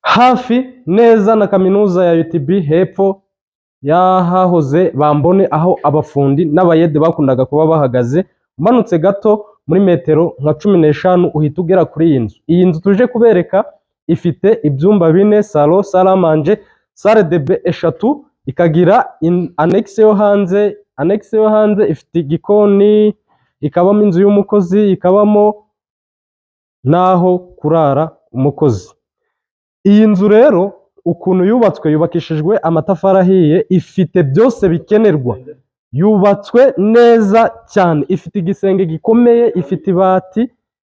Hafi neza na kaminuza ya UTB, hepfo y'ahahoze Bambone, aho abafundi n'abayede bakundaga kuba bahagaze. Umanutse gato muri metero nka 15 uhita ugera kuri iyi nzu. Iyi nzu tuje kubereka ifite ibyumba bine, salon, salle à manger, salle de bain eshatu, ikagira annexe yo hanze. Annexe yo hanze ifite igikoni, ikabamo inzu y'umukozi, ikabamo n'aho kurara umukozi. Iyi nzu rero ukuntu yubatswe, yubakishijwe amatafari ahiye, ifite byose bikenerwa, yubatswe neza cyane, ifite igisenge gikomeye, ifite ibati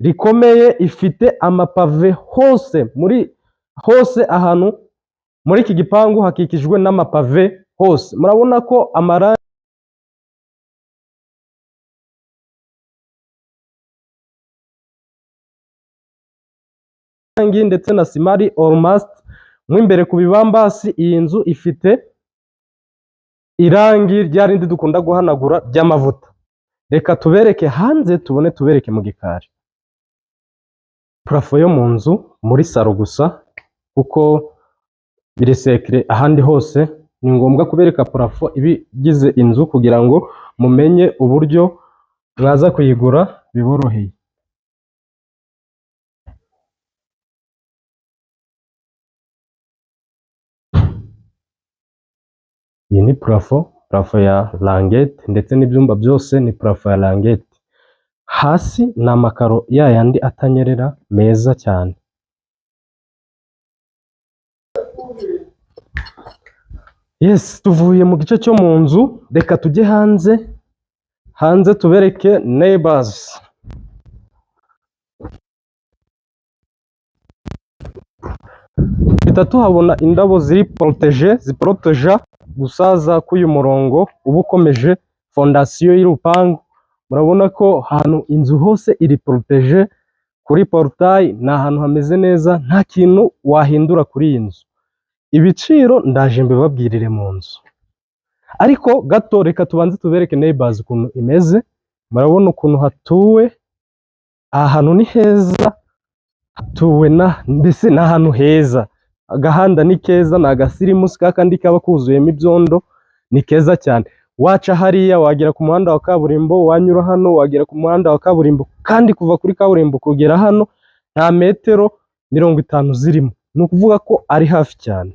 rikomeye, ifite amapave hose, muri hose ahantu muri iki gipangu hakikijwe n'amapave hose. Murabona ko amarangi ndetse na sima ari almost. Mo imbere ku bibambasi, iyi nzu ifite irangi rya rindi dukunda guhanagura ry'amavuta. Reka tubereke hanze, tubone tubereke mu gikari. Plafond yo mu nzu muri salon gusa, kuko biri secret ahandi hose. Ni ngombwa kubereka plafond ibigize inzu kugira ngo mumenye uburyo mwaza kuyigura biboroheye. Iyi ni plafond, plafond ya languette, ndetse n'ibyumba byose ni plafond ya languette. Hasi ni amakaro ya yandi atanyerera meza cyane. Yes, tuvuye mu gice cyo mu nzu, reka tujye hanze, hanze tubereke neighbors. Duhita tuhabona indabo ziri protégé, ziporoteja gusaza k'uyu murongo uba ukomeje fondation y'urupangu. Murabona ko ahantu inzu hose iri protégé kuri portail, ni ahantu hameze neza, nta kintu wahindura kuri iyi nzu. Ibiciro ndaje mbibabwirire mu nzu, ariko gato reka tubanze tubereke neighbors ukuntu imeze. Murabona ukuntu hatuwe, aha hantu ni heza, hatuwe na mbese ni ahantu heza. Agahanda ni keza, ni agasirimusi kakandi kaba kuzuyemo ibyondo, ni keza cyane. Waca hariya wagera ku muhanda wa kaburimbo, wanyura hano wagera ku muhanda wa kaburimbo, kandi kuva kuri kaburimbo kugera hano nta metero 50 zirimo, ni ukuvuga ko ari hafi cyane.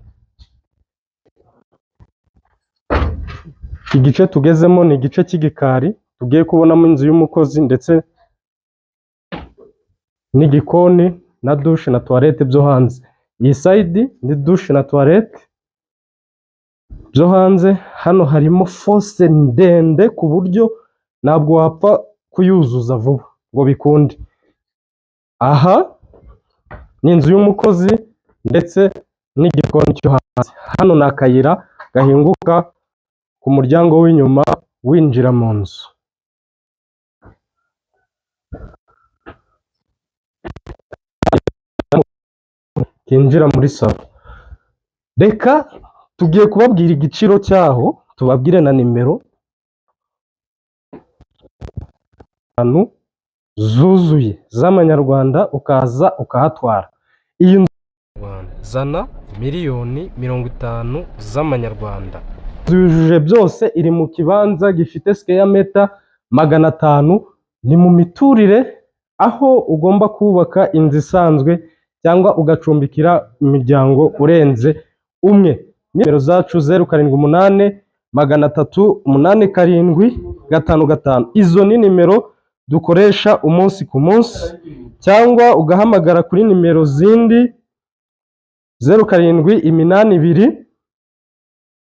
Iki gice tugezemo ni igice cy'igikari, tugiye kubonamo inzu y'umukozi ndetse n'igikoni na douche na toilette byo hanze. Iyi side ni douche na toilette byo hanze. Hano harimo fosse ndende ku buryo ntabwo wapfa kuyuzuza vuba ngo bikunde. Aha ni inzu y'umukozi ndetse n'igikoni cyo hanze. Hano ni akayira gahinguka ku muryango w'inyuma winjira mu nzu. Kinjira muri salon. Reka tugiye kubabwira igiciro cyaho, tubabwire na nimero eshanu zuzuye z'amanyarwanda, ukaza ukahatwara iyi nzu. Zana miliyoni 50 z'amanyarwanda. Yujuje byose, iri mu kibanza gifite square meter 500, ni mu miturire aho ugomba kubaka inzu isanzwe cyangwa ugacumbikira imiryango urenze umwe. Nimero zacu 078 300 87 55, izo ni nimero dukoresha umunsi ku munsi, cyangwa ugahamagara kuri nimero zindi 0782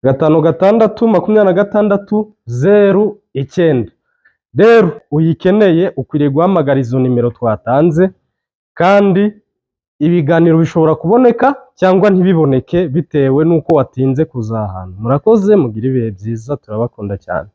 56 26 09. Rero uyikeneye ukwiriye guhamagara izo nimero twatanze, kandi ibiganiro bishobora kuboneka cyangwa ntibiboneke bitewe n'uko watinze kuza ahantu. Murakoze, mugire ibihe byiza, turabakunda cyane.